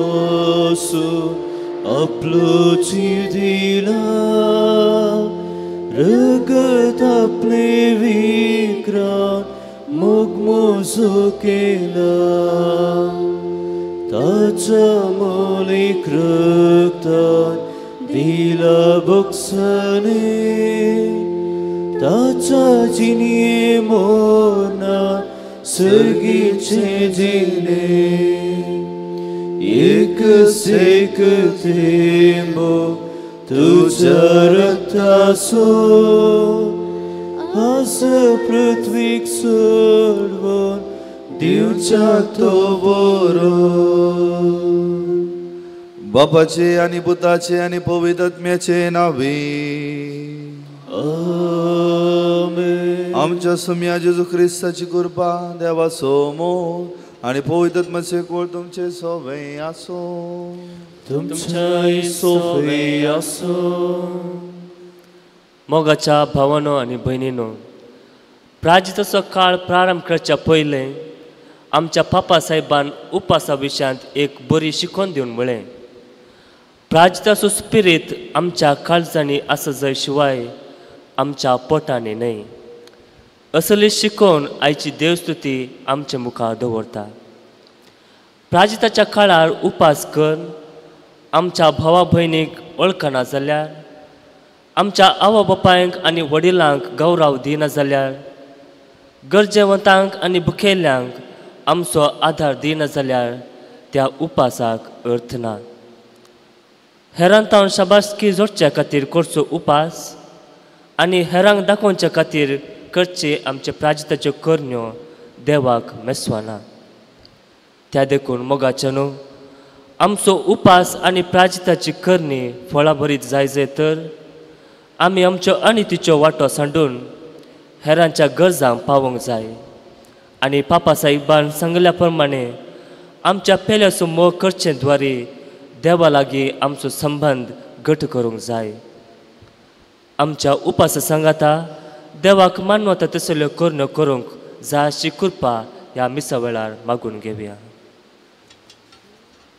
मोसू आपलो जीव दिला रगत आपले विक्रान मोग मोजो केला ताच्या मोलीक रगतान दिला बक्षणे ताच्या जिणे मोना सर्गीचे जिणे एक सेक थेंबो तुझ्या रक्ताचो आस पृथ्वीक सोडवून दिवच्याक तो बरो. बापाचे आनी पुताचे आनी पवित्र आत्म्याचे नावे आमेन. आमच्या सुम्या जेजू क्रिस्ताची कृपा, देवाचो मोग आनी पवित्र आत्म्याचे कोळ तुमचे सोवे आसो. तुमच्याय सोवे आसो. मोगाच्या भावानो आनी भयणीनो, प्राजिताचो काळ प्रारंभ करच्या पयलें आमच्या पापा साहेबान उपासा विशयांत एक बरी शिकोवन दिवन म्हळें, प्राजिताचो स्पिरीत आमच्या काळजांनी आसा जाय शिवाय आमच्या पोटांनी न्हय. असली शिकोवन आयची देवस्तुती आमचे मुखार दवरता. प्राजिताच्या काळार उपास कर आमच्या भावा भयणीक वळखना जाल्यार, आमच्या आवय बापायंक आनी वडिलांक गौरव दिना जाल्यार, गरजेवंतांक आनी भुकेल्ल्यांक आमचो आदार दिना जाल्यार त्या उपासाक अर्थ ना. हेरांतावन शाबासकी जोडच्या खातीर करचो उपास आनी हेरांक दाखोवच्या खातीर करचे आमचे प्राजिताच्यो करण्यो देवाक मेसवाना. त्या देखून मोगाचे न्हू, आमचो उपास आनी प्राजिताची करणी फळाभरीत जाय जाय तर आमी आमच्यो अनितीच्यो वाटो सांडून हेरांच्या गरजांक पावोवंक जाय आनी पापा साहेबान सांगल्या प्रमाणे आमच्या पेल्याचो मोग करचे द्वारे देवा लागीं आमचो संबंद घट करूंक जाय. आमच्या उपासा सांगाता देवाक मानवता तसल्यो करण्यो करूंक जाय अशी कृपा ह्या मिसा वेळार मागून घेवया.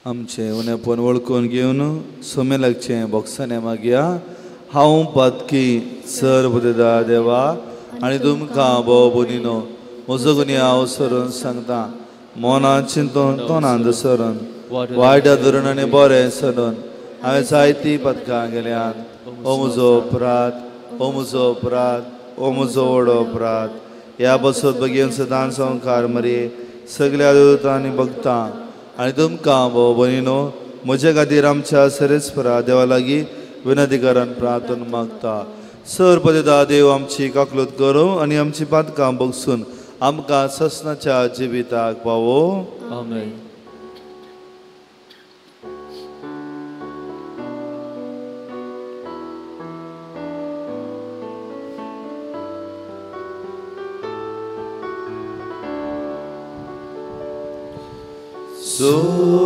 आमचें उणेपण वळखून घेवन सोमे लागचें बोक्साने मागया. हांव पातकी सर बुदेदा देवा आनी तुमकां भोव बोनिनो म्हजो गुन्यांव सरून सांगता. मनान चिंतून तोंडान सरून वायट धरून आनी बरें सरून हांवें जायतीं पदकां गेल्यान. ओ म्हजो अपराध, ओ म्हजो अपराध, ओ म्हजो व्हडो अपराध. ह्या बसत बगेन सदांच संवकार मरे सगल्या देवतांनी भगतां आनी तुमकां भोव भयणीनो म्हजे खातीर आमच्या सरेस्परा देवा लागीं विनंती करान प्रार्थना मागता. सर पदेदा देव आमची काकलूत करूं आनी आमची पातकां बगसून आमकां ससनाच्या जिविताक पावो. आमेन.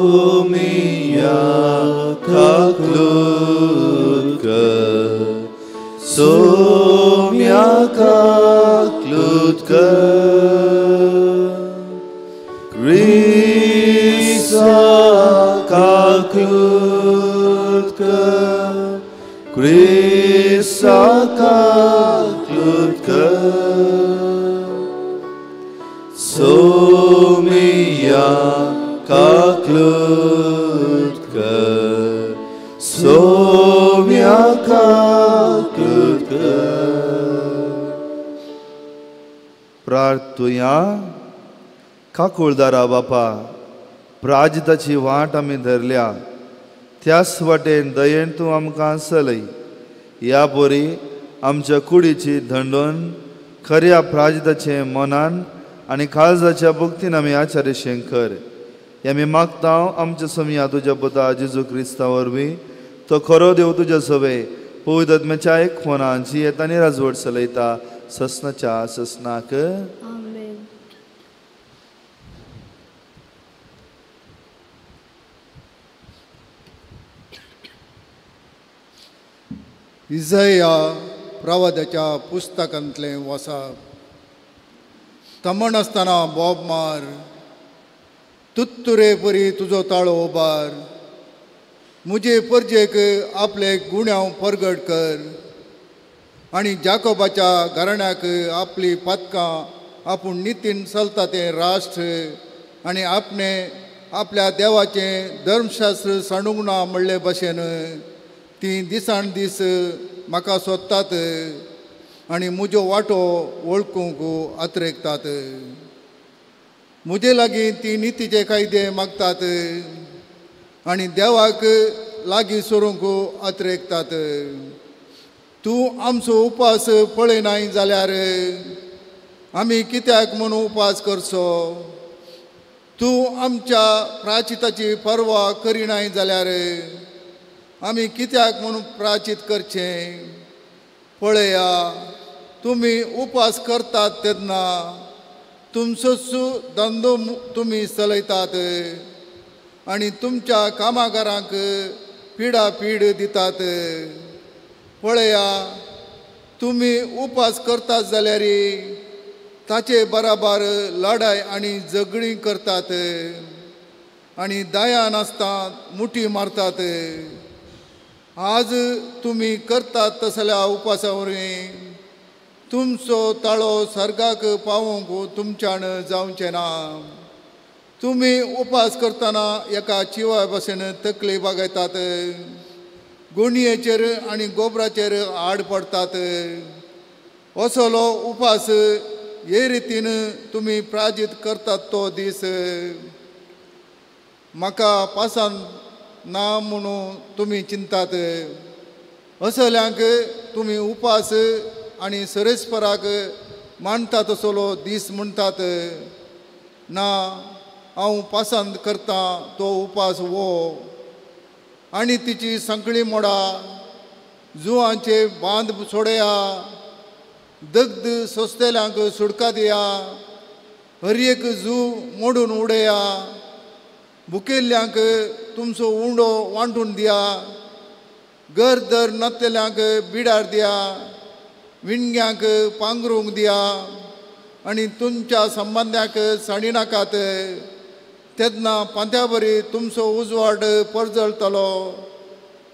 सोमिया काकलूत कर, सोम्या काकलूत कर, क्रिस्ता काकलूत कर, क्रिस्ता काकलूत कर, सोमिया काकलूत कर, सोम्या काकलूत कर. प्रार्थुया. काकुळदारा बापा, प्राजिताची वाट आमी धरल्या त्याच वाटेन दयेन तूं आमकां चलय. ह्या बोरी आमच्या कुडीची धंडून खऱ्या प्राजिताचे मनान आनी काळजाच्या भक्तीन आमी आचार्य शंकर आमी मागता. आमच्या सोमया तुज्या पुता जेजू क्रिस्ता वरवीं तो खरो देव तुज्या सवे पवित्र आत्म्याच्या एक फोनान जी येता आनी राजवट चलयता ससनाच्या ससनाक. इजया प्रवादाच्या पुस्तकांतलें वसाप. तमण आसतना बोब मार, तुत्तुरे परी तुजो ताळो उबार, मुजे परजेक आपले गुण्यांव परगट कर आनी जाकोबाच्या घराण्याक आपली पातकां आपूण नितीन चलता तें राष्ट्र आनी आपणे आपल्या देवाचें धर्मशास्त्र सांडूंक ना म्हणले भशेन तीं दिसान दीस म्हाका सोदतात आनी म्हज्यो वांटो वळखूंक अत्रेकतात. म्हजे लागीं तीं नितीचे कायदे मागतात आनी देवाक लागीं सरूंक अत्रेकतात. तूं आमचो उपास पळयनाय जाल्यार आमी कित्याक म्हूण उपास करचो? तूं आमच्या प्राचिताची पर्वा करिनाय जाल्यार आमी कित्याक म्हूण प्राचीत करचें? पळया, तुमी उपास करतात तेन्ना तुमचोच धंदो तुमी चलयतात आनी तुमच्या कामागारांक पिडा पीड दितात. पळया, तुमी उपास करतात जाल्यार ताचे बराबर लडाय आनी झगडीं करतात आनी दया नासता मुठी मारतात. आज तुमी करतात तसल्या उपासा वरवीं तुमचो ताळो सर्गाक पावोवंक तुमच्यान जावचें ना. तुमी उपास करतना एका चिवा भशेन तकली बागयतात, गुणयेचेर आनी गोबराचेर आड पडतात. असलो उपास हे रितीन तुमी प्राजीत करतात तो दीस म्हाका पासान ना म्हणून तुमी चिंतात. असल्यांक तुमी उपास आनी सरेस्पराक मानतात असलो दीस म्हणटात. ना, हांव पासांत करतां तो उपास हो आनी तिची संकळी मोडा, जुवांचे बांद सोडया, दग्ध सोंसतल्यांक सुडका दिया, हर एक जू मोडून उडया, भुकेल्ल्यांक तुमचो उंडो वांटून दिया, गरदर नातलेल्यांक बिडार दिया, विणग्यांक पांगरूंक दिया आनी तुमच्या संबंद्यांक सांडिनाकात. तेन्ना पांत्या बरी तुमचो उजवाड परजळटलो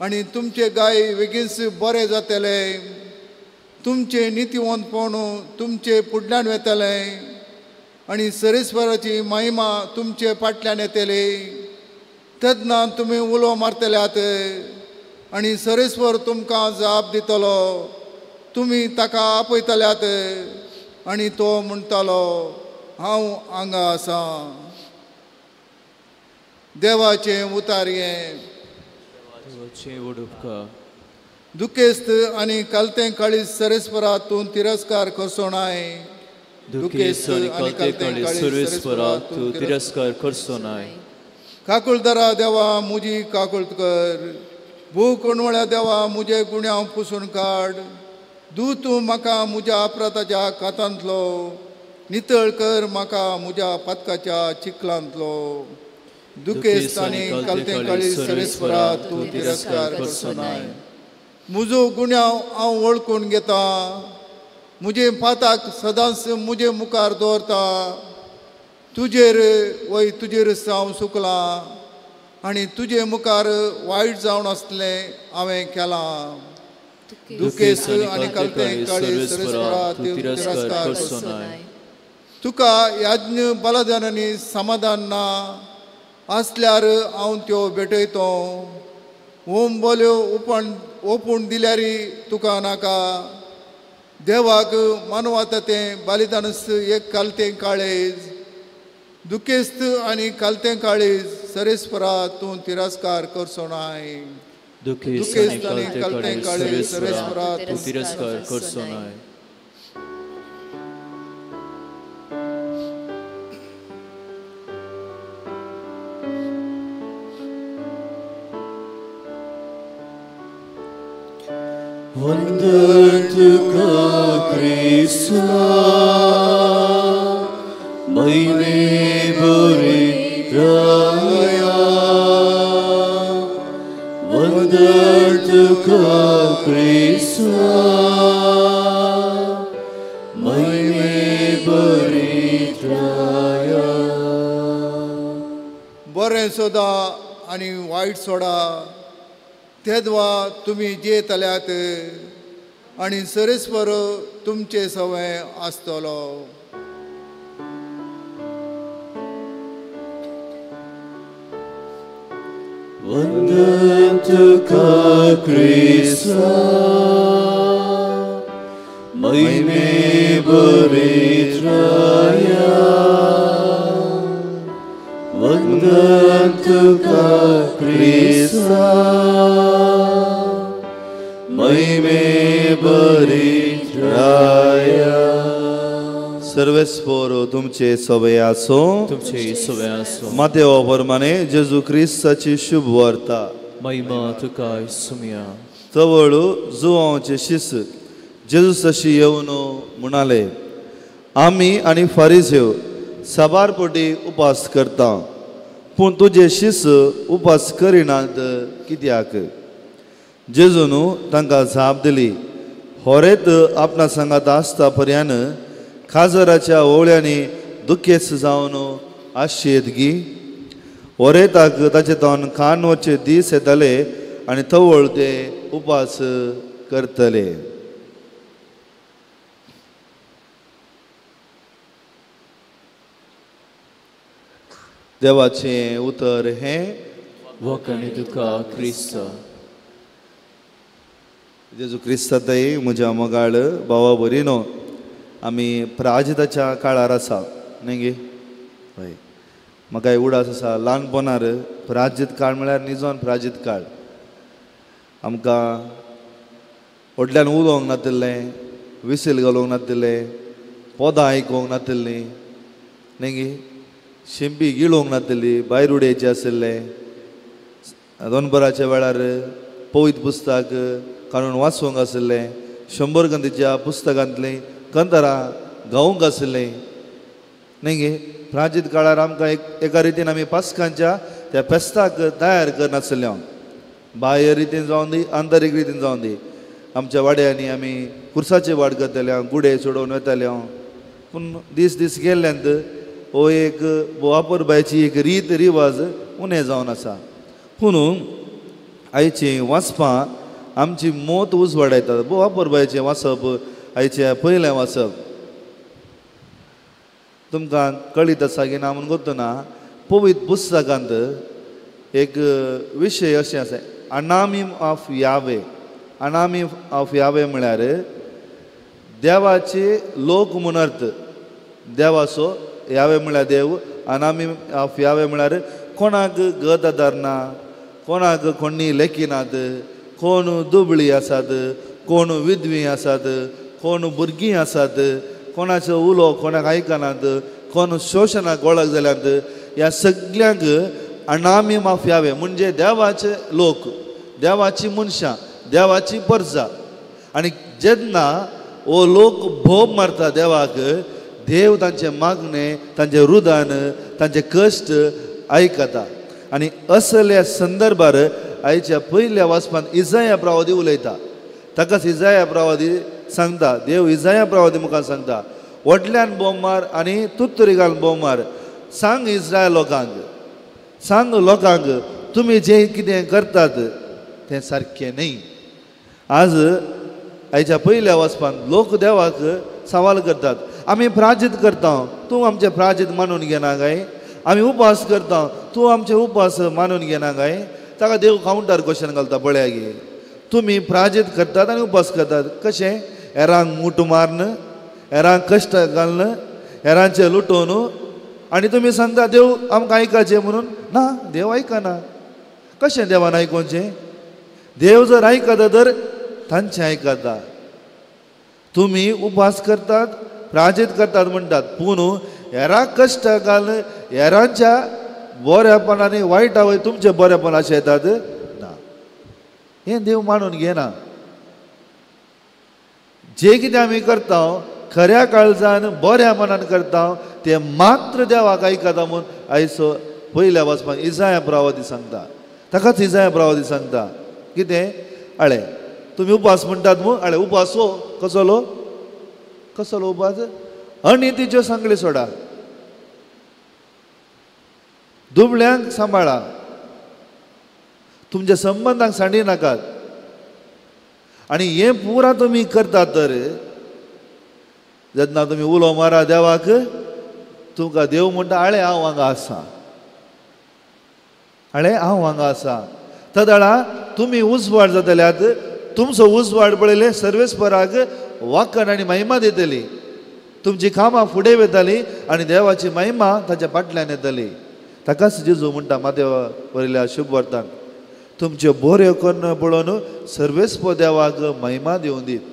आनी तुमचे गाय बेगीनच बरे जातले. तुमचें नितीवंतपण तुमचे फुडल्यान वेतलें आनी सरेस्वराची महिमा तुमचे फाटल्यान येतली. तेन्ना तुमी उलो मारतल्यात आनी सरेस्वर तुमकां जाप दितलो. तुमी ताका आपयतल्यात आनी तो म्हणटलो, हांव हांगा आसा. देवाचें उतारयें. दुखेस्त आनी कालतें काळीज सरेस्वरा तूं तिरस्कार करचो नाय. दुखेस्त आनी कालतें काळीज सरेस्वरा तूं तिरस्कार करचो नाय. काकुळदरा देवा मुजी काकुळत कर, भूक कोणवळ्या देवा मुजे गुण्यांव पुसून काड. दू तूं म्हाका म्हज्या अपराधाच्या कातांतलो, नितळ कर म्हाका म्हज्या पातकाच्या चिखलांतलो. दुखेस्त आनी कालतें काळीज सरेस्वरा तूं तिरस्कार करचो नाय. म्हजो गुण्यांव हांव वळखून घेता, म्हजे पाताक सदांच म्हजे मुखार दवरता. तुजेर वय तुजेर हांव सुकलां आनी तुजे मुखार वायट जावन आसलें हांवें केलां. दुखेस्त आनी कालतें काळीज सरेस्वरा तूं तिरस्कार करचो नाय. तुका याज्ञ बलदानांनी समाधान ना आसल्यार हांव त्यो भेटयतो. होम बोल्यो ओपून दिल्यार तुका नाका. देवाक मानवता तें बलिदानच एक कालतें काळीज. दुखेस्त आनी कालतें काळीज सरेस्वरा तूं तिरस्कार करचो नाय. दुखेस्त आनी कालतें काळीज सरेस्वरा तूं तिरस्कार करचो नाय. वंदन तुका क्रिस्ता महिमे बरे राया, वंदन तुका क्रिस्ता महिमे बरे राया. बरें सोदा आनी वायट सोडा, तेदवा तुमी जियेतल्यात आनी सरेस्वर तुमचे सवें आसतलो. वंदन तुका क्रिस्ता महिमे बरित्राया, वंदन तुका क्रिस्ता महिमे बरित्राया. सर्वेस्पर तुमचे सवे आसो, तुमचे सवे आसो. मातेवा प्रमाणे जेजू क्रिस्ताची शुभ वार्ता. महिमा तुका सुमिया. तवळू जुवांचे शिस जेजू सशी येवन म्हणाले, आमी आनी फारिजेव साबार पटी उपास करता, पूण तुजे शिस उपास करिनात कित्याक? जेजून तांकां जाप दिली, होरेत आपणा सांगात आसता पर्यान खाजराच्या ओवळ्यांनी दुखेस्त जावन आशेत गी. होरेताक ताचे तोंड खान वचचे दीस येताले आनी तवळ ते उपास करतले. देवाचें उतर हें वखाणी तुका क्रिस्ता. जेजू क्रिस्तातय म्हज्या मोगाळ भावा भरिनो, आमी प्राजिताच्या काळार आसा न्ही गे? हय, म्हाका उडास आसा ल्हानपणार प्राजीत काळ म्हळ्यार निजोन प्राजीत काळ. आमकां व्हडल्यान उलोवंक नातिल्लें, विसील घालूंक नातिल्लें, पदां आयकूंक नातिल्लीं न्ही गे, शिंपी गिळूंक नातिल्ली, भायर उडयची आशिल्लें. दोनपराच्या वेळार पवित्र पुस्तक काडून वाचूंक आशिल्लें, 100 ग्रंथीच्या पुस्तकांतलीं कंतरां गावंक आशिल्लीं न्ही गे. प्राचीन काळार आमकां एका रितीन आमी पास्कांच्या त्या फेस्ताक तयार करनाशिल्ले, बाह्य रितीन जावन दी आंतरीक रितीन जावन दी. आमच्या वाड्यांनी आमी कुर्साची वाड करताले, गुडे सोडोवन वताले. पूण दीस दीस गेल्ल्यान हो एक वापरपाची एक रीत रिवाज उणें जावन आसा. पूण आयचीं वाचपां आमची मोत उजवाडायतात. वापरपाचें वाचप आयचें पयलें वाचप तुमकां कळीत आसा की ना म्हूण गोत्तो ना. पवित्र पुस्तकांत एक विशय अशें आसा, अनामीम ऑफ यावे. अनामीम ऑफ यावे म्हळ्यार देवाचे लोक म्हूण अर्थ. देवाचो यावे म्हळ्यार देव, अनामीम ऑफ यावे म्हळ्यार कोणाक गत आदार ना, कोणाक कोणी लेखिनात, कोण दुबळी आसात, कोण विधवी आसात, कोण भुरगीं आसात, कोणाचो उलो कोणाक आयकनात, कोण शोशणाक वळख जाल्यात, ह्या सगल्यांक अनामी माफ यावे म्हणजे देवाचे लोक, देवाची मनशां, देवाची परजा. आनी जेन्ना हो लोक भोव मारता देवाक, देव तांचे मागणें, तांचें रुदान, तांचे कश्ट आयकता. आनी असल्या संदर्भार आयच्या पयल्या वाचपान इजाया प्रवादी उलयता. ताकाच इजाया प्रवादी सांगता, देव इजाया प्रवादी मुखार सांगता, व्हडल्यान बोम मार आनी तुत्तुरी घालून बोम मार, सांग इस्रायल लोकांक, सांग लोकांक तुमी जें कितें करतात तें सारकें न्ही. आज आयच्या पयल्या वाचपान लोक देवाक सवाल करतात, आमी प्राजीत करता, तूं आमचें प्राजीत मानून घेना काय? आमी उपास करता, तूं आमचे उपास मानून घेना काय? ताका देव कावंटर क्वेश्चन घालता, पळया गे तुमी प्राजीत करतात आनी उपास करतात कशें? हेरांक मुठ मारन, हेरांक कश्ट घालून, हेरांचें लुटोवन, आनी तुमी सांगता देव आमकां आयकाचें म्हणून. ना, देव आयकना. कशें देवान आयकोचें? देव जर आयकता तर तांचें आयकता. तुमी उपास करतात, प्राजीत करतात म्हणटात, पूण हेरांक कश्ट घालून हेरांच्या बऱ्यापण आनी वायटा वयर तुमचें बरेपण अशें येतात ना, हें देव मानून घेना. जें कितें आमी करता खऱ्या काळजान बऱ्या मनान करता तें मात्र देवाक आयकता म्हूण आयचो पयल्या वाचपाक इजाया प्रवादी सांगता. ताकाच इजाया प्रवादी सांगता कितें? आळे तुमी उपास म्हणटात म्हूण, आळे उपास हो कसलो? कसलो उपास? अनितीच्यो सांगली सोडा, दुबळ्यांक सांबाळा, तुमच्या संबंदांक सांडी नाकात. आनी हें पुरा तुमी करतात तर जेन्ना तुमी उलो मारा देवाक, तुमकां देव म्हणटा आळे हांव हांगा आसा, आळे हांव हांगा आसा. तदळा तुमी उजवाड जातल्यात, तुमचो उजवाड पळयले सर्वेस्पराक वाकण आनी महिमा दितली, तुमची कामां फुडें वयताली आनी देवाची महिमा ताच्या फाटल्यान येतली. ताकाच जेजू म्हणटा माथ्या वयल्या शुभ वर्तान, तुमच्यो बऱ्यो करून पळोवन सर्वेस्पर देवाक महिमा दिवं दीत.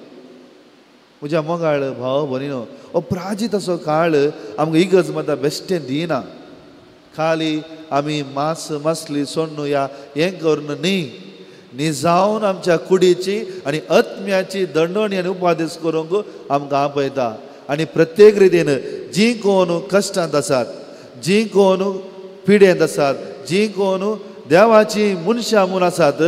म्हज्या मोगाळ भाव भयणीनो, हो प्राजीत असो काळ आमकां इगर्ज माता बेश्टें दिना. खाली आमी मांस मासली सोडून या हें करून न्ही, निजावन आमच्या कुडीची आनी आत्म्याची दंडणी आनी उपादेश करूंक आमकां आपयता. आनी प्रत्येक रितीन जीं कोण कश्टांत आसात, जीं कोण पिडेंत आसात, जीं कोण देवाची मनशां म्हूण आसात,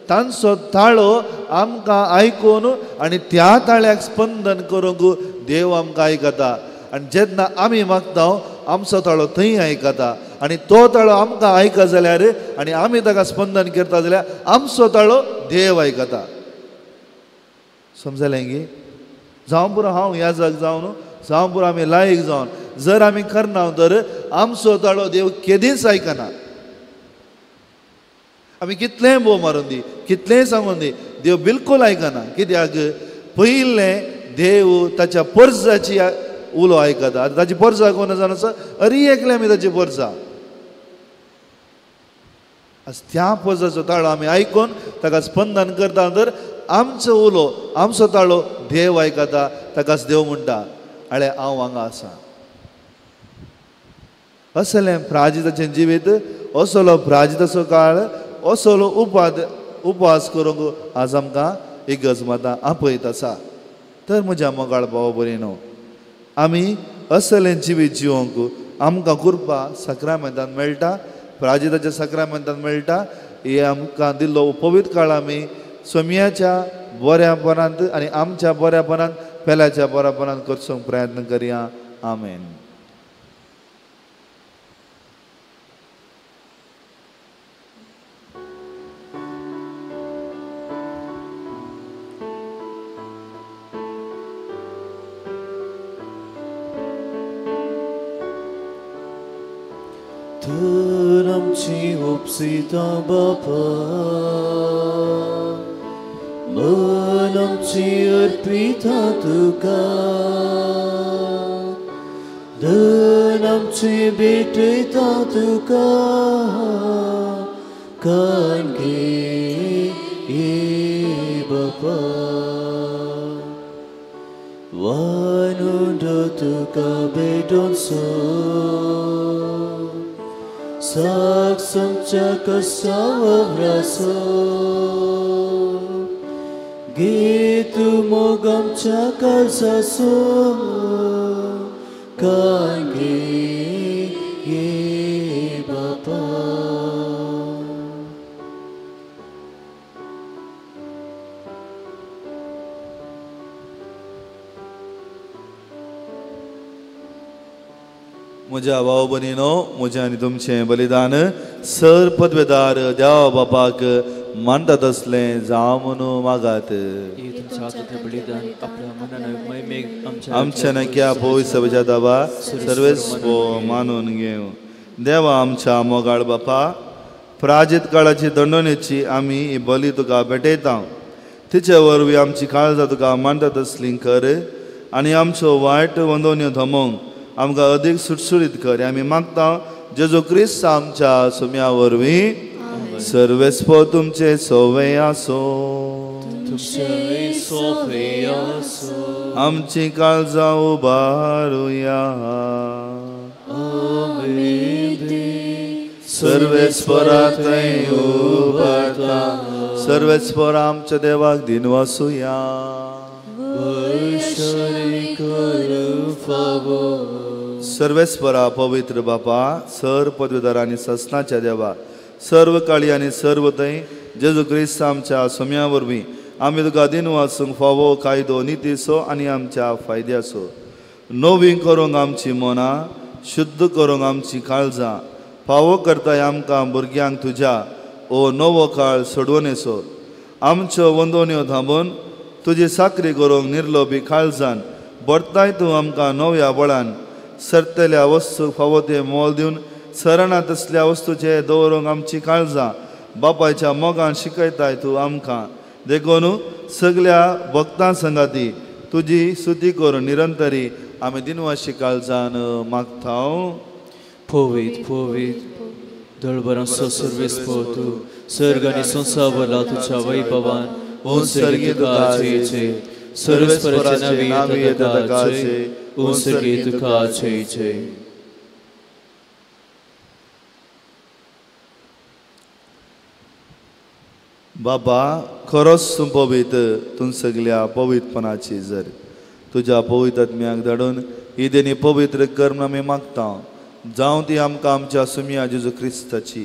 तांचो ताळो आमकां आयकून आनी त्या ताळ्याक स्पंदन करूंक देव आमकां आयकता. आनी जेन्ना आमी मागता आमचो ताळो थंय आयकता आनी तो ताळो आमकां आयकत जाल्यार आनी आमी ताका स्पंदन करता जाल्यार आमचो ताळो देव आयकता. समजलें गी? जावं पुरो हांव ह्या जाग जावन, जावं पुरो आमी लायक जावन जर आमी करना तर आमचो ताळो देव केदींच आयकना. आमी कितलेंय बोव मारून दी, कितलेंय सांगून दी, देव बिलकूल आयकना. कित्याक पयलें देव ताच्या पर्जाची उलो आयकता. आतां ताची पर्जा कोण जावन आसा, अरी एकले आमी ताची पर्जा. आज त्या पर्जाचो ताळो आमी आयकून ताका स्पंदन करता तर आमचो उलो आमचो ताळो देव आयकता. ताकाच देव म्हणटा आळे हांव हांगा आसा. असलें प्राजिताचें जिवीत, असलो प्राजिताचो काळ, असलो उपवास करूंक आज आमकां इगर्ज माता आपयत आसा. तर म्हज्या मोगाळ भाव भयणीनो, आमी असलें जिवीत जिवंक आमकां कृपा साक्रामेंतान मेळटा, प्राजिताच्या साक्रामेंतान मेळटा. हे आमकां दिल्लो पवित्र काळ आमी सोमयाच्या बऱ्यापणांत आनी आमच्या बऱ्यापणांत पेल्याच्या बऱ्यापणांत करचो प्रयत्न करया. आमेन. तर आमची उपसिता बापा, मन आमची अर्पिता तुका, धन आमची भेटयता तुका, कान घे बापा, वानुंडो तुका भेटोवचो, साक समच्या कसावरासो, घे तूं मोग आमच्या काळजाचो, कान घे बापा. म्हज्या भाव भयणीनो, म्हजें आनी तुमचें बलिदान सर पदवेदार देवा बापाक मानतात तसलें जावं म्हणून मागात. आमच्या नक्या पवित्र सभेच्या दाबा सर्वेस्पो मानून घेवं. देवा आमच्या मोगाळ बापा, प्राजित काळाची दंडणेची आमी ही बली तुका भेटयता. तिचे वरवीं आमची काळजां तुका मानतात तसलीं कर आनी आमच्यो वायट वंदोवण्यो थमोवंक आमकां अदीक सुटसुटीत कर. आमी मागता जेजू क्रिस्त आमच्या सुम्या वरवीं. सर्वेस्पो तुमचे सोवे आसो, आमची काळजां उबारुया. सर्वेस्परा थंय उबारता, सर्वेस्पर आमच्या देवाक दिनवासुया. सर्वेस्परा पवित्र बापा, सर पदवीधर आनी ससनाच्या देवा, सर्व काळी आनी सर्व थंय जेजू क्रिस्त आमच्या सोम्या वरवीं आमी तुका दिनवासूंक फावो कायदो नितीचो आनी आमच्या फायद्याचो. नवी करूंक आमची मनां, शुद्ध करूंक आमची काळजां, फावो करताय आमकां भुरग्यांक तुज्या ओ नवो काळ सोडवणेचो आमच्यो वंदोवण्यो थांबोवन तुजी साकरी करूंक निर्लोबी काळजान बरताय तूं आमकां नव्या बळान सरतल्या वस्तूक फावो तें मोल दिवन सरना तसल्या वस्तूचे दवरूंक आमची काळजां बापायच्या मोगान शिकयताय तूं आमकां. देखून सगल्या भक्तां संगाती तुजी स्तुती करून निरंतरी आमी दिनवाशी काळजान मागता. पवित्र पवित्र दळभरांचो सर्वेस्पर तूं सर्ग आनी संवसार भरला तुज्या वैभवान. ओं सर्गी तुका जय जय. सर्वेस्पराचे नांव येता तुका जय. ओं सर्गी तुका जय जय. बाबा खरोच तूं पवित्र, तूं सगल्या पवित्रपणाची जर तुज्या पवित्र आत्म्याक धाडून ही देणी पवित्र कर म्हूण आमी मागता. जावं ती आमकां आमच्या सुमया जेजू क्रिस्ताची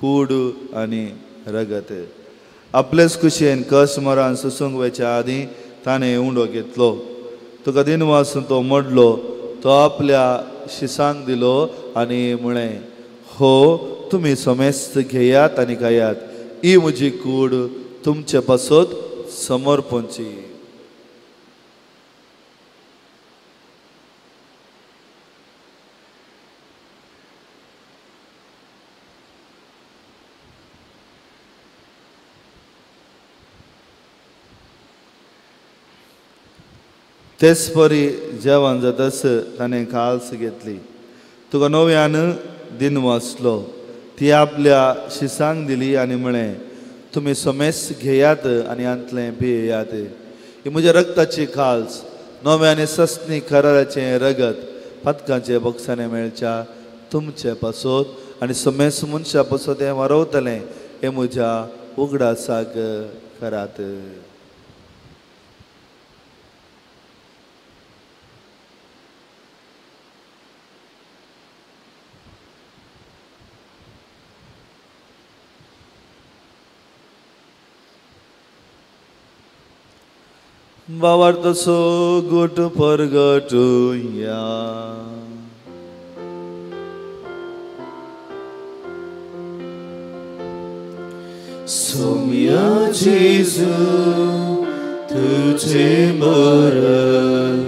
कूड आनी रगत. आपलेच कुशेन कस मरान सोसूंक वयच्या आदीं ताणें उंडो घेतलो, तुका दिनवासून तो मोडलो, तो आपल्या शिसांक दिलो आनी म्हळें, हो तुमी समेस्त घेयात आनी खायात, ही म्हजी कूड तुमचे पासत समर्पणची. तेच परी जेवण जातच ताणें काल्स घेतली, तुका नव्यान दिन वाचलो, ती आपल्या शिसांक दिली आनी म्हळें, तुमी समेस्त घेयात आनी हांतलें पियेयात, ही म्हज्या रक्ताची काल्स, नव्या आनी सस्नी कराराचें रगत पातकांचे बक्षाने मेळच्या तुमचे पासत आनी समेस्त मनशा पासत हें वारवतलें, हें म्हज्या उगडासाक करात. भावार्थाचो गुट परगटुया. सोम्या जेजू तुझे मरण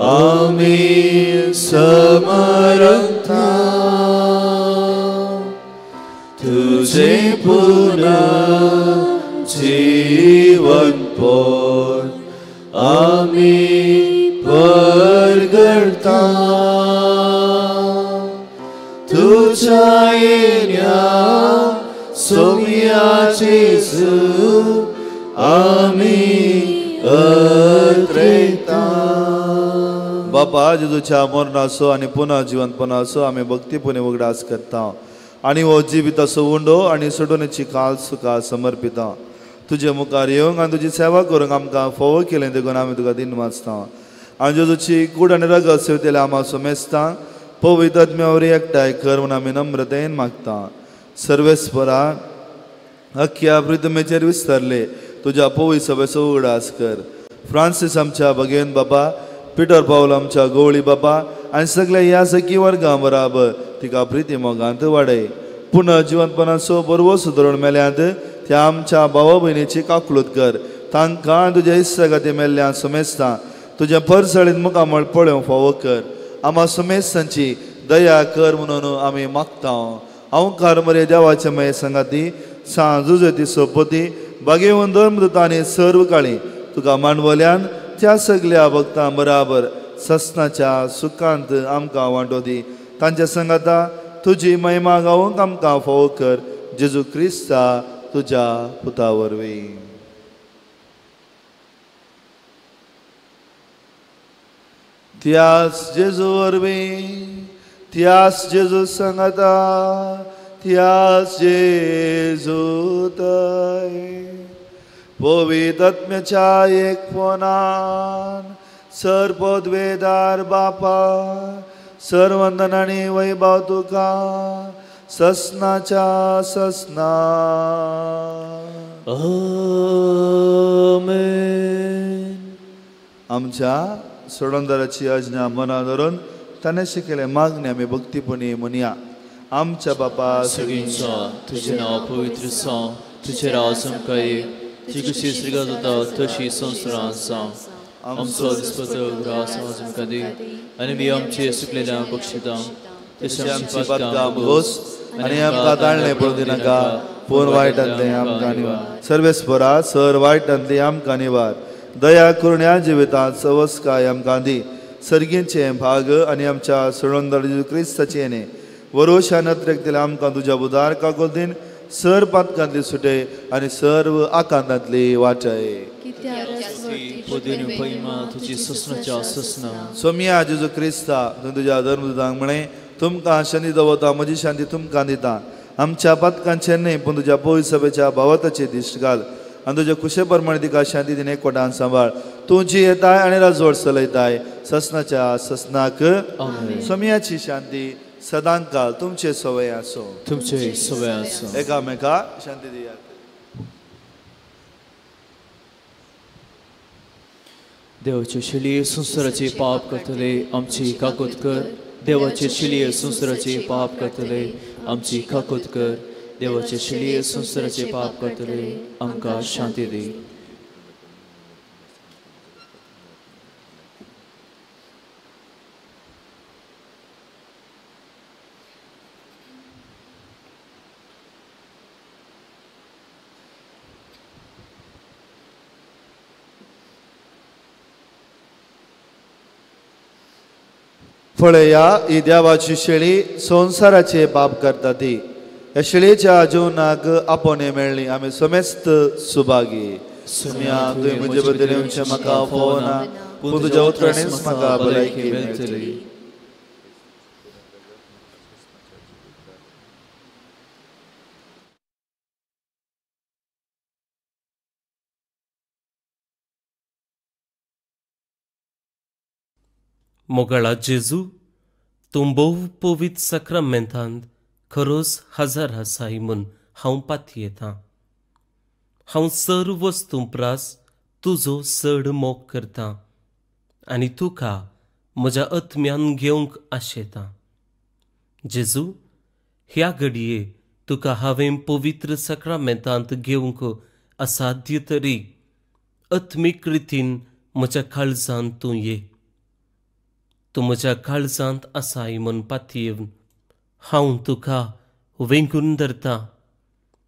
आमी समरता, तुझे पुन्हा जीवन पण आमी परगडता, तुझ्या येण्या सोम्या जेजू आमी अत्रेता. बापा जेजूच्या मरणाचो आनी पुनः जिवंतपणाचो आमी भक्तीपणे उगडास करता आनी हो जिविताचो उंडो आनी सोडोवणेची काल सुखा समर्पिता. तुजे मुखार येवंक आनी तुजी सेवा करूंक आमकां फावो केलें देखून आमी तुका दिन वाचता. आनी जेजूची कूड आनी रगत सेवतले आमा सोमेस्ता पवित्र आत्म्या वरवीं एकठांय कर म्हूण आमी नम्रतेन मागता. सर्वेस्परा अख्ख्या पृथ्वीचेर विस्तारले तुज्या पवित्र सभेचो उगडास कर. फ्रांसीस आमच्या भगेन बाबा, पिटर पावल आमच्या गोवळी बाबा आनी सगल्या ह्या सखी वर्गां बराबर तिका प्रिती मोगांत वाडय. पुनः जिवंतपणाचो बरवो सुदरण मेल्यांत त्या आमच्या भावा भयणीची काकलूत कर. तांकां तुज्या इस्सागाती मेल्ल्या समेस्तां तुज्या परसळीत मुखामळ पळोवंक फावो कर. आमा समेस्तांची दया कर म्हणून आमी मागता. अंकार मरे देवाचे मये संगाती सांज जुजेती सोपती बागेवन धर्मदूत आनी सर्व काळी तुका मांडवल्यान त्या सगल्या भक्तां बराबर ससनाच्या सुखांत आमकां वांटो दी. तांच्या संगाता तुजी महिमा गावंक आमकां फावो कर. जेजू क्रिस्ता तुज्या पुता वरवीं. त्याच जेजू वरवीं, त्याच जेजू संगाता, त्याच जेजू तय पवित्र आत्म्याच्या एकपणान सर्वपदवेदार बापा सर्वंदन आनी वैभव तुका ससनाच्या ससना. आमेन. आमच्या सोडणदाराची आज्ञा मना धरून ताणें शिकयलें मागणें आमी भक्तीपणी म्हणया. आमच्या बापा सगळींचा तुझें नांव पवित्र जावं, तुजें राज आमकां ये, तुजी कशी स्वर्गांत जाता तशी संवसारांत जावं. आमचो दिसपट्टो ग्रास आज आमकां दी आनी आमी आमचे चुकलेल्यांक बक्षिता तशें आमची पातकां भोगोस आनी आमकां ताळणें पडूं दिनाका, पूण वायटांतलें आमकां निवार. सर्वेस्परा सर वायटांतली आमकां निवार. दया करून ह्या जिवितांत सवस्काय आमकां दी. सर्गींचे भाग आनी आमच्या सोडोनदार जेजू क्रिस्ताचें न्ही वरोशा नत्रेक दिल्या आमकां तुज्या बुदार काकोलदीन सर पातकांतली सुटे आनी सर्व आकांतांतली वाटाय. सोमिया जेजू क्रिस्ता तुवें तुज्या धर्मदूतांक म्हळें, तुमकां शांती दवरता, म्हजी शांती तुमकां दिता. आमच्या पातकांचेर न्हय पूण तुज्या पवित्र सभेच्या भावाताची दिश्ट घाल आनी तुज्या कुशे प्रमाणे तिका शांती दिवन एकवटान सांबाळ. तूं जी येताय आनी राजवट चलयताय ससनाच्या ससनाक. सोमियाची शांती सदांकाल तुमचे सवय आसो. तुमचे सवय आसो. एकामेका शांती दियात. देवाचे शिलिये संवसाराचे पाप करतले आमची काकूत कर. देवाचे शिलिये संवसाराचे पाप करतले आमची काकूत कर. देवाचे शिलिये संवसाराचे पाप करतले आमकां शांती दी. पळया ही देवाची शेळी संवसाराचे पाप करता ती. ह्या शेळयेच्या जीवनाक आपोवणें मेळ्ळी. आमी समेस्त सुभागी. सोम्या तुवें म्हजे बद्दल येवचें म्हाका फावना, पूण तुज्या उतरांनीच म्हाका भलायकी मेळटली. मोगाळा जेजू, तूं भोव पवित्र साक्रामेंतांत खरोच हजार आसाय म्हूण हांव पातयेतां. हांव सर्व वस्तूं प्रास तुजो चड मोग करतां आनी तुका म्हज्या आत्म्यान घेवंक आशेतां. जेजू, ह्या घडये तुका हांवें पवित्र साक्रामेंतांत घेवंक असाध्य तरी आत्मीक रितीन म्हज्या काळजांत तूं ये. तूं म्हज्या काळजांत आसाय म्हूण पातयेवन हांव तुका वेंगून धरतां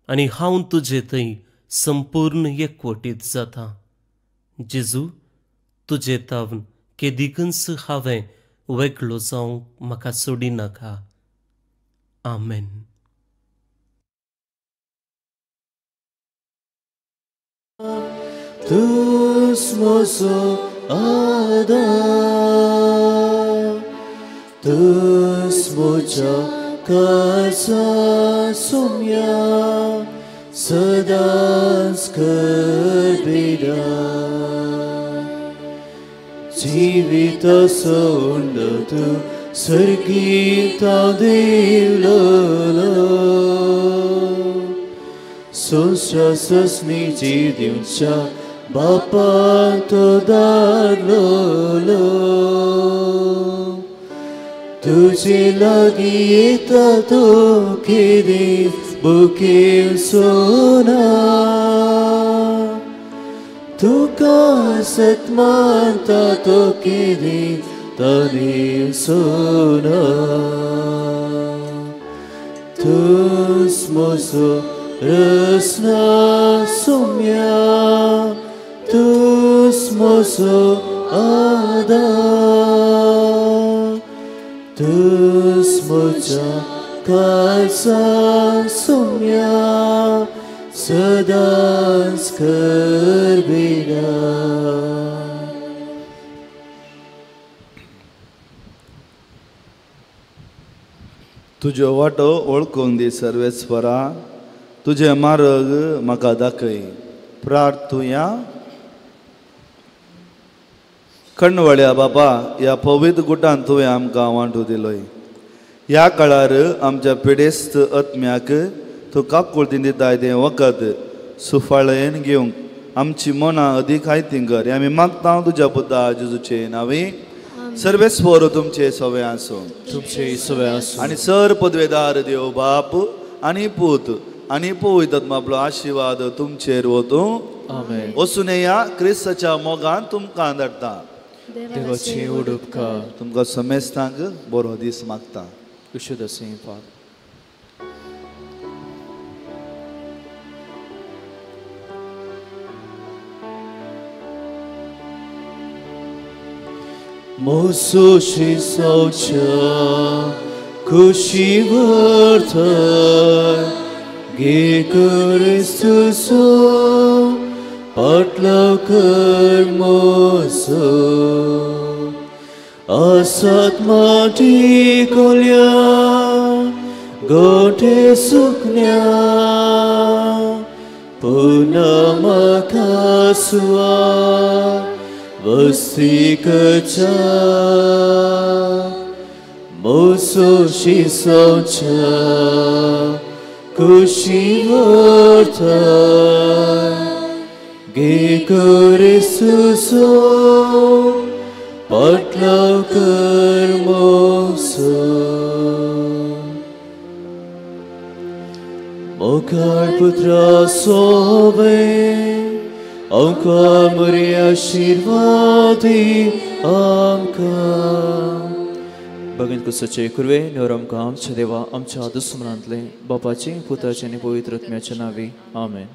आनी हांव तुजे थंय संपूर्ण एकवटीत जाता. जेजू, तुजे तावन केदिकूच हांवें वेगळो जावंक म्हाका सोडिनाका. आमेन. तूंच म्हज्या काळजा सोम्या सदांच करबिरा. जिविता सोंड तूं सर्गीता देवलो संवसार ससनी जी दिवच्या बापान तो धाडलोलो. तुझे लागीं येता तो केदीच बुकेवचो ना, तुका सत्मानता तो केदीच तानेवचो ना. तूंच म्हजो रसना सोम्या, तूंच म्हजो आदार, तूंच म्हज्या काळजा सोम्या सदांच करबिरा. तुज्यो वाटो वळखून दी सर्वेस्परा, तुजें मार्ग म्हाका दाखय. प्रार्थुया. कणवळ्या बाबा, ह्या पवित्र गुटान तुवें आमकां वांटू दिलोय. ह्या काळार आमच्या पिडेस्त आत्म्याक तूं काकुळतीन दिताय तें वखद सुफाळयेन घेवंक आमची मनां अदीक हायतीं कर. आमी मागता तुज्या पुता जेजूचे नांवी. सर्वेस्वर तुमचे सवे आसूं, तुमचे सवे आसूं. आनी सर पदवेदार देव बाप आनी पूत आनी पवित्र आत्मा आशीर्वाद तुमचेर वतूं. आमेन. वचून या क्रिस्ताच्या मोगान तुमकां धाडटा. देवाची उडुपकार. तुमकां समेस्तांक बरो दीस मागता. Wish you the same, Father. मोसोशी सोच्या खुशी वर्थय गे क्रिस्तुसो पाटलाव कर मोसो असत माटी कोल्या गोठे सुकण्या पुन्हा म्हाका सुवा वस्तीकच्या मोसोशी सोच्या खुशी वर्थय गे क्रिस्तुसो पाटलाव कर मोसो. मोगाळ पुत्रा सोबे आमकां बरी आशिर्वादी आमकां. भगीन कुसाचे कुरवे नेवर आमकां आमच्या देवा आमच्या दुस्मनांतले बापाचे पुताचे आनी पवित्र आत्म्याच्या नांवी. आमेन.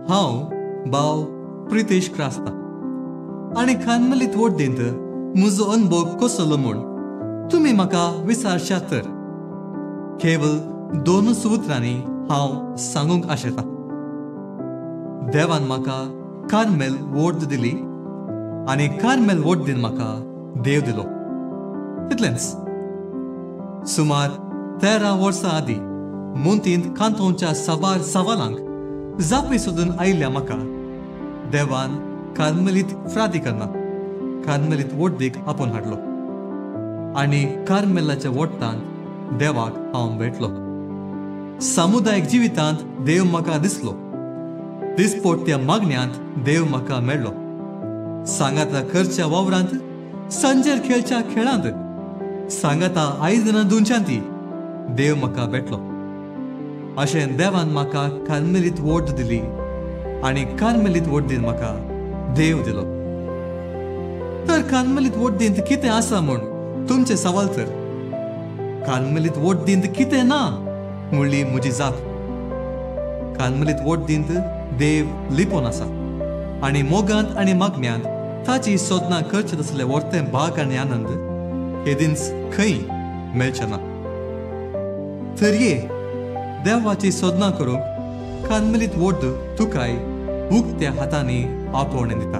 हांव भाव प्रितेश क्रास्ता आनी कार्मेलीत वड्डेंत म्हजो अनुभव कसलो म्हूण तुमी म्हाका विचारशात तर केवल दोनूच उतरांनी हांव सांगूंक आशेतां. देवान म्हाका कार्मेल वोट दिली आनी कार्मेल वोड्डेन म्हाका देव दिलो. तितलेंच. सुमार 13 वर्सां आदीं मुंतींत कांतोंच्या साबार सवालांक जापी सोदून आयिल्ल्या म्हाका देवान कार्मेलीत फ्रादी करना कार्मेलीत वड्डेक आपोवन हाडलो आनी कार्मेलाच्या वट्टांत देवाक हांव भेटलो. सामुदायीक जिवितांत देव म्हाका दिसलो. दिसपोट्या मागण्यांत देव म्हाका मेळ्ळो. सांगाता करच्या वावरांत, संजेर खेळच्या खेळांत, सांगाता आयदनां धुवच्यांत देव म्हाका भेटलो. अशें देवान म्हाका कार्मेलीत वोट दिली आनी कार्मेलीत वोड्डीन म्हाका देव दिलो. तर कार्मेलीत वोड्डींत कितें आसा म्हूण तुमचें सवाल तर कार्मेलीत वोड्डींत कितें ना म्हणली म्हजी जाप. कार्मेलीत वोड्डींत देव लिपोन आसा आनी मोगांत आनी मागण्यांत ताची सोदनां करचे तसले वर्तें भाग आनी आनंद केदींच खंय मेळचें ना. तर ये देवाची सोदनां करूंक कार्मेलीत वोड्ड तुकाय उक्त्या हातांनी आपोवणें दिता.